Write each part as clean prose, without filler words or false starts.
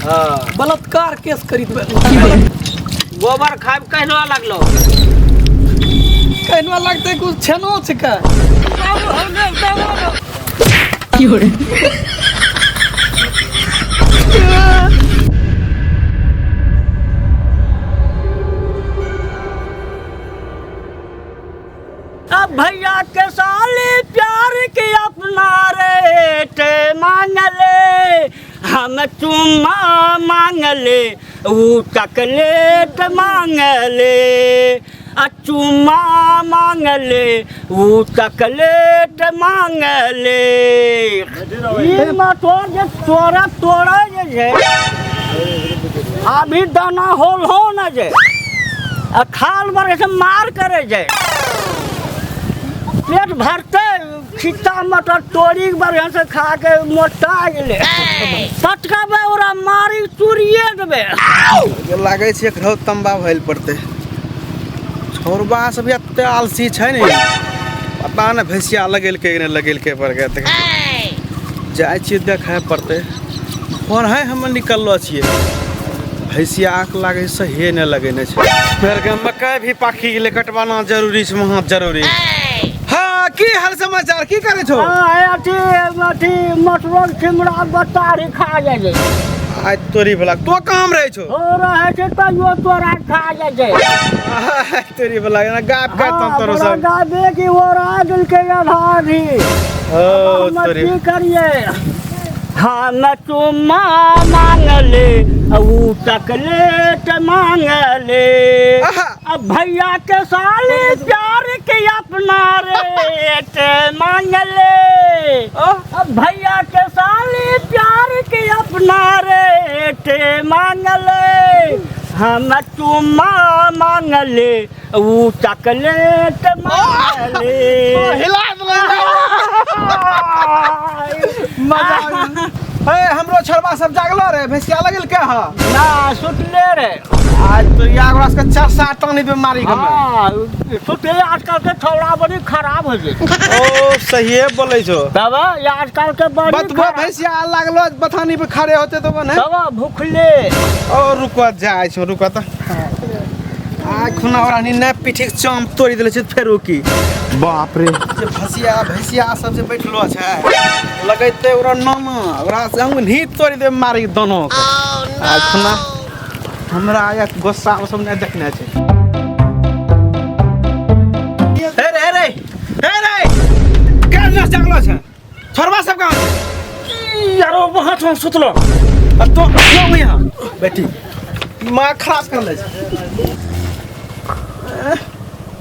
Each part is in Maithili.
हाँ। बलात्कार केस करी देबै। गोबर खाइब कहना लागलो। कहना लगतै कुछ छेनो छिकै। बाबू, हम नहि, बाबू। अब भैया के साली प्यार के अपना रेट मांगले, हम चुम्मा मांगले, ऊ चॉकलेट मांगले, आ चुम्मा मांगले, ऊ चॉकलेट मांगले। ई मटोर जे तोरा तोड़ा जे छै, अभी दाना होल हो न जे आ खाल पर से मार करे जे पेट भरते खिच्चा मटर तोड़ी बढ़िया से खा के मोटा गेले, पटकबे ओकरा मारी चूरिए देबे। लागै छै एकरो तम्बा भइल पड़तै। छौड़बा सब एते आलसी छै ने, पता नहि भैंसिया लगेलकै कि नहि लगेलकै पर के जाइ छियै देखै पड़तै। फोन है हम निकललो छियै, भैंसिया आँख लागै सहिए नहि लगेने छै। फेर के मकई भी पाकि गेलै, कटवाना जरूरी छै, महा जरूरी। हाँ, की हाल समाचार, की करै छौ? हाँ, अथी अथी मटरोर छिमरा बतारी खा जाइ छै। आइ तोरी वाला तो काम रहै छौ? हो रहै छै तैयो तोरा खा जाइ छै। आइ तोरी वाला एना गाप गाप हाँ, तोरो बड़ा सब। गाबे की ओरा देलकै आधा आधी। ओ हम तोरी। की करिए? हम चुम्मा मांगले, ऊ चॉकलेट मांगले, आहा। अब भैया के साली प्यार के अपना रेट मांगले, अब भैया के साली प्यार के अपना रेट मांगले, हम चुम्मा मांगले, ऊ चॉकलेट मांगले। हिला देलक। मजा आ गेल। हे हमरो छोड़बा सब जागलो रे, भैंसिया लगल के हा? ना सुतले रे। आज तो या ओकरा सबके 4-7 टानी पे मारी के। हाँ, सुतले। आजकल के छौड़ा बड़ी खराब हो गेल। ओ सहिए बोलै छो। तब ये आजकल के बड़ी बतबो खराब। भैंसिया लागलो बथानी पे खड़े होते तो बने। तब भूखले। ओ रुको जाइ छो, रुको त। आ खुना ओकरा नी ने पीठी के चाम तोड़ि देले छै फेरो की। बाप रे, जे भसिया भैंसिया सब जे बैठलो छै लगैते ओकरा नामा, ओकरा से हम नी तोड़ि दे मारी दोनों के। आ खुना हमरा या गुस्सा सब नहि देखने छै। हे रे, हे रे, हे रे, केना जागलो छै छोड़बा सब कहाँ छै? यारो वहाँ छौ सुतलो। आ तो क्यों यहाँ बेटी माँ खराब कर ले छै।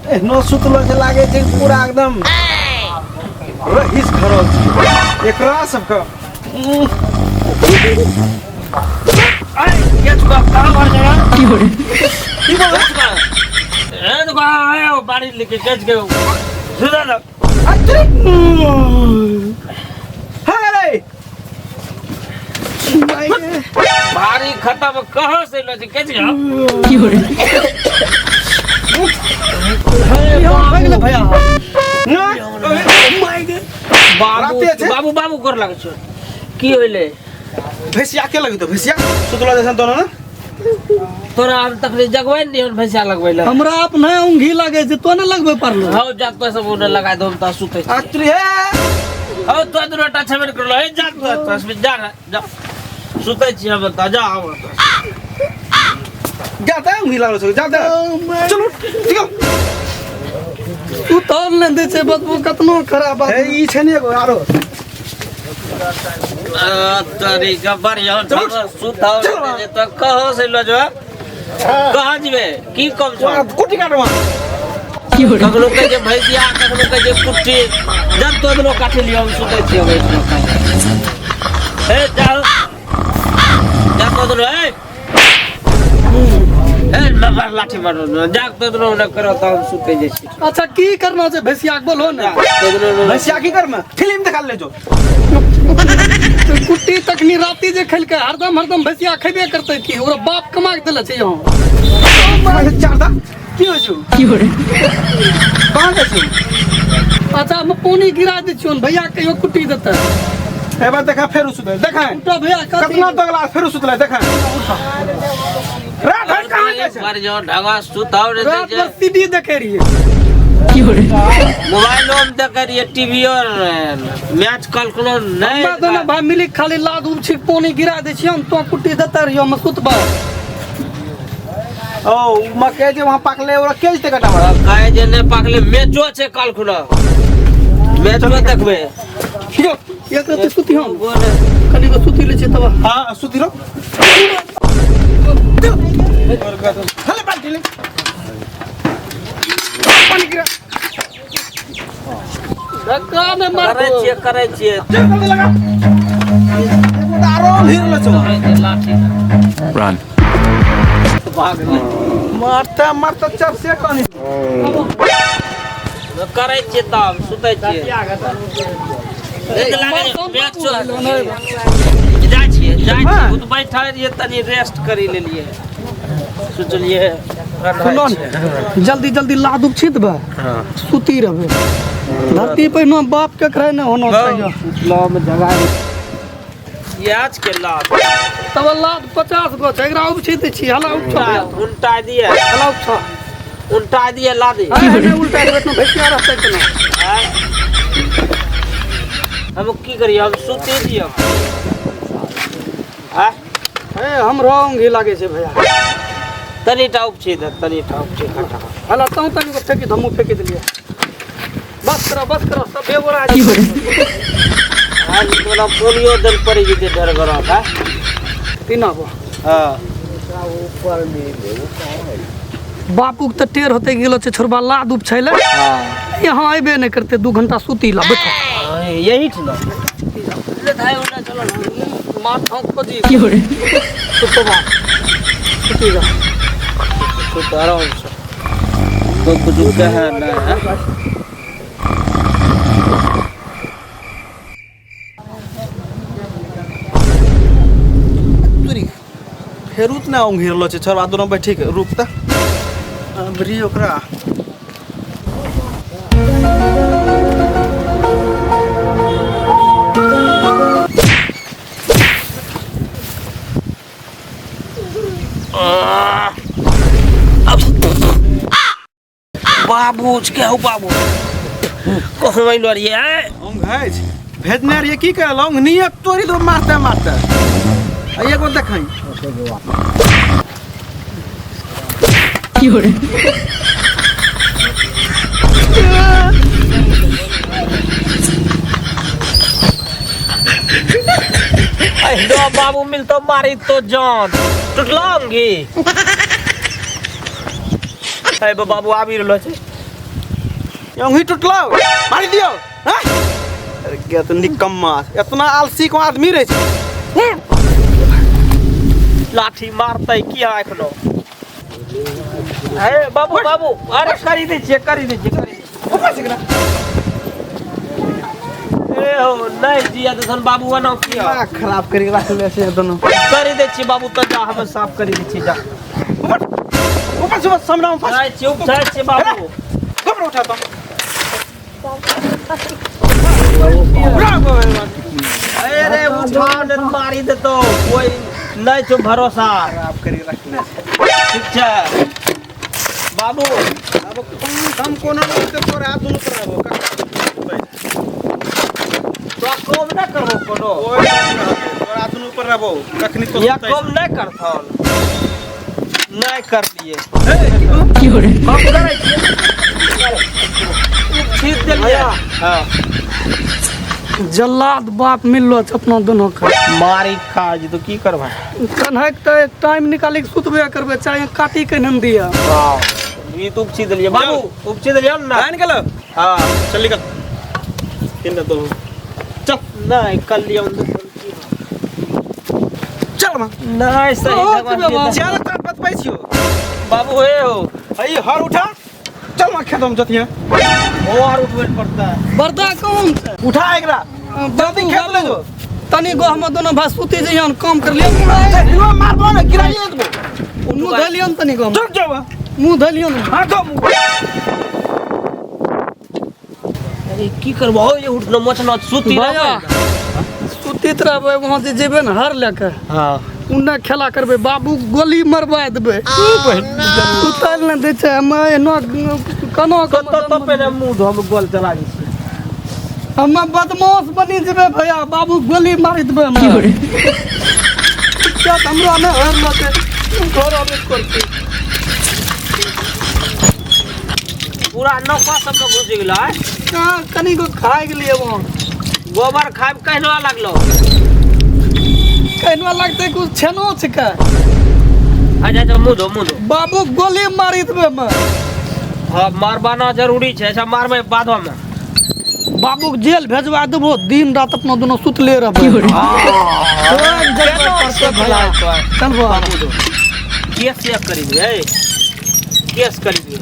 एहनो सुतलो छै लागै छै पूरा एकदम रहीस खरल छै एकरा सबके। अरे ये चुका कहाँ भर जरा की बोल ए तो कहाँ आया हो बाड़ी लेके गज गए सुधा ना। हाँ रे भारी खत्म कहाँ से लो गज गया भैया ना बाबू राते छै। बाबू बाबू कर लागे छो की होइले? भैंसिया के लगतो भैंसिया सुतलो जैसन दोनों ना तोरा हम तकली जगबै नहीं हम भैंसिया लगबै ले। हमरा अपने ऊँघी लागे छै, तो ने लगबै पड़लो। हौ जा तो सब ओने लगा दो, हम त सुतै छी। आत्री हे। हौ तो दुनो टा छबेर करलो हे जा तो तो सब जा रे, जा सुतै छी हम त जा हम त। जाता है ऊँघी लागल छौ, जाता है। चलो, ठीक है। तू तौल नहि दै छै बतबू कतनो खराब बात। हे, ई छै ने एगो आरो। तरीका बढ़िया सुताओ तो कहो से लो जो कहाँ जीवे की कम छो? कुट्टी काटवा। कखनो कहै छै भैंसिया, कखनो कहै छै कुट्टी, जब तो दुनो काटि लियो हम सुतै छियै हम एहिठिना। हे जाओ जा तो दुनो, हे हे बाबा लाठी मारो जा तो दुनो न करो तो हम सुतै जाइ छी। अच्छा की करना छै भैंसिया के बोलो ने। तो दुनो भैंसिया की करमे फिल्म देखा ले जो। तो कुट्टी तखनी राती जे खेलकै हरदम हरदम भैंसिया खेबे करतै की, ओकरा बाप कमा के देले छै यहाँ। चार दा की होइ छौ? कहाँ जाइ छौ? अच्छा हम पानी गिरा दै छियौन भैया कहियो कुट्टी देतै। एबा देखा फेर सुतल देखा उठो भैया कथी कतना दगला फेर सुतल देखा रात भर कहाँ जाइ छै पर जो ढगा सुताव रे रात भर सीडी देखे रहिए मोबाइलो में देखे रहिए टीवीओ मैच कल कोनो नहीं हमरा दोनों भाई मिली खाली लाद उछी पानी गिरा दै छियै हम तो कुट्टी देते रहियो हम सुतबा ओ मके जे वहाँ पाकले ओकरा के जेतै कटाबा कहे जे नहीं पाकले मैचो छै कल खुना मैचो देखबै यो एक रात सुती हम कनी को सुती ले छियै तब हाँ सुती रहो हले बाल्टी ले पानी गिरा धक्का ने मार करै छियै करै छियै चल जल्दी लगा एगो तऽ आरो भीड़ लो छौ लाठी Run. भाग गेलै। मारते मारते चर से कनी करै छियै तब सुतै छियै नींद लागै छै, मैचो जाइ छियै जाइ छियै ओ तऽ बैठल रहियै तनी रेस्ट करी लेलियै सोचलियै सुनो ने जल्दी जल्दी लाद उपछित बा सुती रहबे धरती पर नो बाप के करे न होना चाहिए प्याज के लाद तब लाद 50 गो छै एकरा उपछित छी हला उपछो उल्टा दिए हला उपछो उल्टा दिए लादी अरे उल्टा देबे तो भैंसिया रहतै केना आँय? हम की करिए हम सुते दिए आँय? ए हमरो ऊँघी लागै छै भैया तनी टा उपछी दे तनी टा उपछी हटा हला तू तनी को फेंकी हमहूँ फेंकी देलियै बस करो बस करो सब बोरा आज तोरा पोलियो दल पड़ी जेते डर गरो का तीना गो हां बापू के तऽ टेर होते गेलो छै छोड़बा लाद उपछै ले हां यहाँ अयबे नहि करते 2 घंटा सुती ला बैठो यही ठिना ले धाय उना चलो मार ठोक को जी सुतबा सुती जा सुत आराम से कोई बुजुर्ग है ना है? तुरी फेरू त ना ऊँघ रहलो छै छोड़बा दुनू बैठी के रुक त अबरी ओकरा बाबू के हो बाबू कहबै लड़िए ऊँघ है छै भेजने रहियै की करल ऊँघ नियत तोरी दो मारते मारते आ एगो देखै अरे बाबू मिलतो मारी तो जान टुटलांगी अरे बाबू आबि रहलो छै ऊँघी टुटलो मारि दियौ हाँ? अरे के तऽ निकम्मा इतना आलसी को आदमी रहै छै लाठी मारतै की है एखनो हे बाबू बाबू अरे करी दै छियै करी दै छियै करी दै छियै। ऊपर से गिरा। ए हो नहीं जिया देथन बाबू एना की है दिमाग खराब करी के राखले छै दोनों करी दै छियै बाबू तऽ जा हम साफ करी दै छियै जा ऊपर ऊपर से बस सामने में फंस जाइ छियै जाइ छियै बाबू कपड़ा उठा तो अरे उठा ने मारी देतो कोई नहीं छौ भरोसा खराब करी के राखले ठीक छै बाबू अब हम कोनो नहीं तो तोरा दुनू पर रहबो तो कम नहि करबो कोनो कोई तोरा दुनू पर रहबो कखनी तो या कम नहि करथन नहि करलिए कम करै छियै छीट देलियै हाँ जल्लाद बाप मिललो छै अपना दोनों के मारी खा जेतो की करबै कन्हैक तऽ टाइम निकाली के सुतबे करबै चाहे काटी के नम दिया ई तो उपची देलियै बाबू उपची देलियै ने लाइन गेलो हाँ चल निकल तीन दो चल नहीं कल लियो चल मां नहीं सही ओ, जगह बाबा। चल तोरा बतबै छियो बाबू हे हो हई हर उठा चल मां खेतम जतिया और उठबै पड़ता है बरदा कौन छै उठा एकरा जल्दी खेत ले जो तनी गो हम दोनों भाई सुती जइहन काम कर लियन लियो मारबो ने गिराइए देबो मुँह धलियन तनी गो चल जाओ मुँह धलियन हां तो अरे की करबो ये उठनो मचनो सुती भैया। रहबै। सुतित रहबै वहाँ जे जेबै ने हर लए कऽ। हाँ। उन्ने खेला करबै, बाबू गोली मरवा देबै। सुतल नहि दै छै, हम एना केना। तो तो पहले मुंह धो, हम गोल चला जाइ छी। हम बदमाश बनि जेबै भैया, बाबू गोली मारि देबै हमरा। क्या हमरा नहि हर लगे घर आबै करतै। पूरा नौका सब में घुसि गेलो आय। कहाँ कनि गो खाइ गेलियै वहाँ। गोबर खाइब कहना लागलो। कहना लगतै कुछ छेनो छिकै। अच्छा अच्छा, मुंह धो, मुंह धो। बाबू गोली मारि देबै हम। हाँ, मारबाना जरूरी छै। अच्छा, मारबै बादो में। बाबू के जेल भेजवा देबो, दिन रात अपना दुनू सुतले रहबै। चलबो। केस चेक करी दिए, केस करी दिए।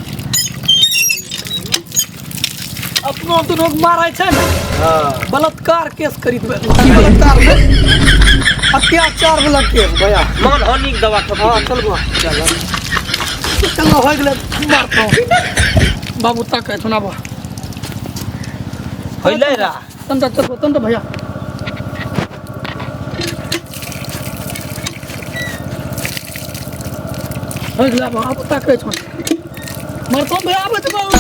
अपनो दुनू के मारै छै ने। हाँ। बलात्कार केस करी देबै, बलात्कार में अत्याचार वाला केस भैया। मन हानि के दवा ठोकी। हाँ, चलबो। चल। चलो, हो गेलै। मारतो बाबू तक सुनाबो। होइलै रा। तंता चलबो, तंता भैया। हो गेलै, आब आब तक छो मारतो भैया, आबै छै बाबू।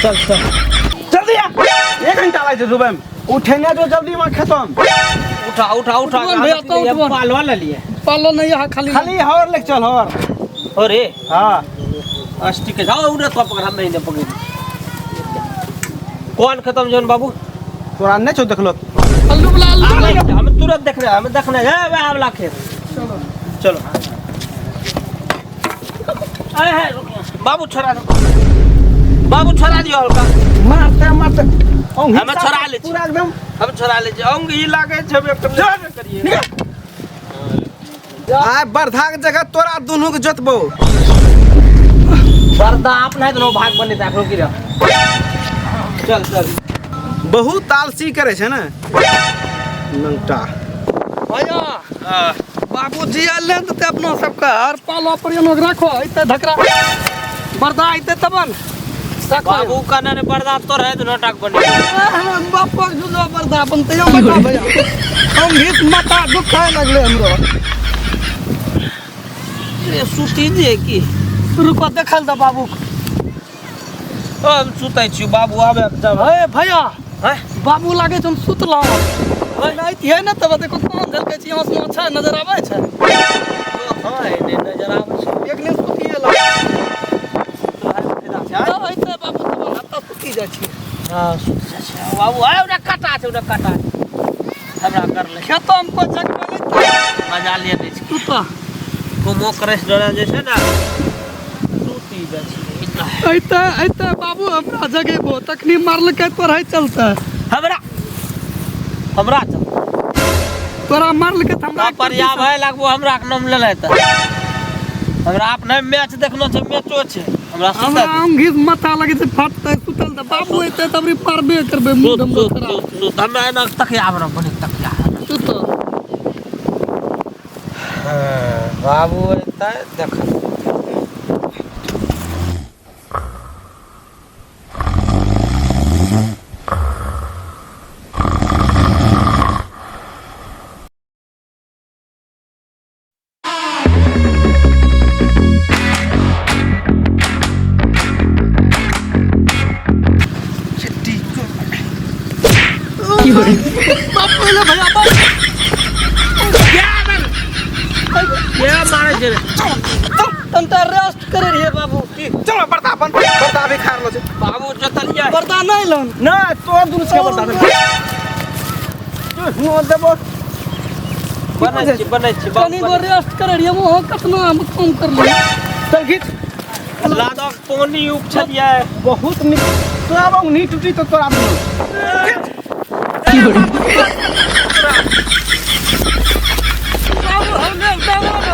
चल चल। जल्दी आ, एक घंटा लागै छै सुबह में उठेने जो, जल्दी में खतम। उठा उठा उठा। उठबन भैया, तो उठबन। पालवा ले लिए। पालो नहीं यहाँ खाली। खाली हर लेके चल, हर। अरे। हाँ। अष्टी के जाओ, उड़े तो पकड़, हम नहीं ने पकड़। कौन खत्म जोन बाबू? तोरा नहीं छौ देखलो। अल्लू वाला, अल्लू वाला। हम तुरंत देखने, हम देखने है वह वाला खेत। चलो। चलो। अरे है, बाबू छोड़ा दो, बाबू छोड़ा दियो हल्का। मारते मारते हमे छोड़ा लै छी। पूरा एकदम। हम छोड़ा ले छी, अंग ई लागे छै हम करिए। आय बरधा के जगह तोरा दुनू के जोतबो। बरदा अपना दुनू भाग बने देखो की रे। चल चल। बहुत आलसी करे छै ने नंगटा। भैया। हाँ। बाबूजी आयल ने तऽ अपना सबके हर पालो पर एनो राखो, अइते धकरा बरदा अइते तबन राखो। बाबू का ने बरदा तोर है दुनू टाक बने। बापक जुलो बरदा बनते हम बता भैया, हम घीस माथा दुखाए लगले हमरो। रे सुती जे की। रुको, देखल द बाबू। ओ, हम सुतै छी, बाबू आबे के जब। हे भैया। हैं? बाबू लागे छै हम सुतलहुँ नहीं है ने, तब देखो कोन झलकै छी, यहाँ से अच्छा नजर आबै छै। हाँ, एने नजर आबै छै। एक दिन सुतिए ला। फायदा छै। तब अइते बाबू तब हत्ता सुति जाइ छी। हाँ, सुत जाइ छै बाबू। आय ओकरा काटा छै, ओकरा काटा छै। हमरा कर ले। खेतो में कोई जगह नहीं था। मजा ले दै छै। सुता। कुमो करे से डरा जे छै ने, सुति जाइ छै। अइते अइते बाबू हमरा जगेबो, तखनी मारलकै तोरा चलते। हमरा हमरा चल। तोरा मारलकै तऽ हमरा। पर आब है लगबो हमरा के नाम लेले तऽ हमरा अपने मैच देखनो छै, मैचो छै हमरा। सुतै हमरा दे। अंघीस माथा लगे छै फटतै, सुतल तऽ बाबू अइते तब रे पारबे करबै मुँह। सुत हमरो सुत खराब। सुत सुत, हमरा एना तकिया हमरा बने तकिया। सुत। बाबू अइतै देख। बापू एलै भैया, बाप। के मारै छै रे? तनटा रेस्ट करे रहिए बाबू। चलो, बरदा अपन बरदा भी खा रहलो छै। बाबू जोतलियै। बरदा नहीं लन। ना, तोर दुनू के बरदा तू देबो। बनै छी, बनै छी बाबू। कनी गो रेस्ट करे रहिए, वहाँ कतना हम काम कर लियै। चल घीच। लादक पानी उपछलियै। बहुत नीक, तोरा अब नी टूटी तो तोरा दुनू। बाबू, हमने बाबू।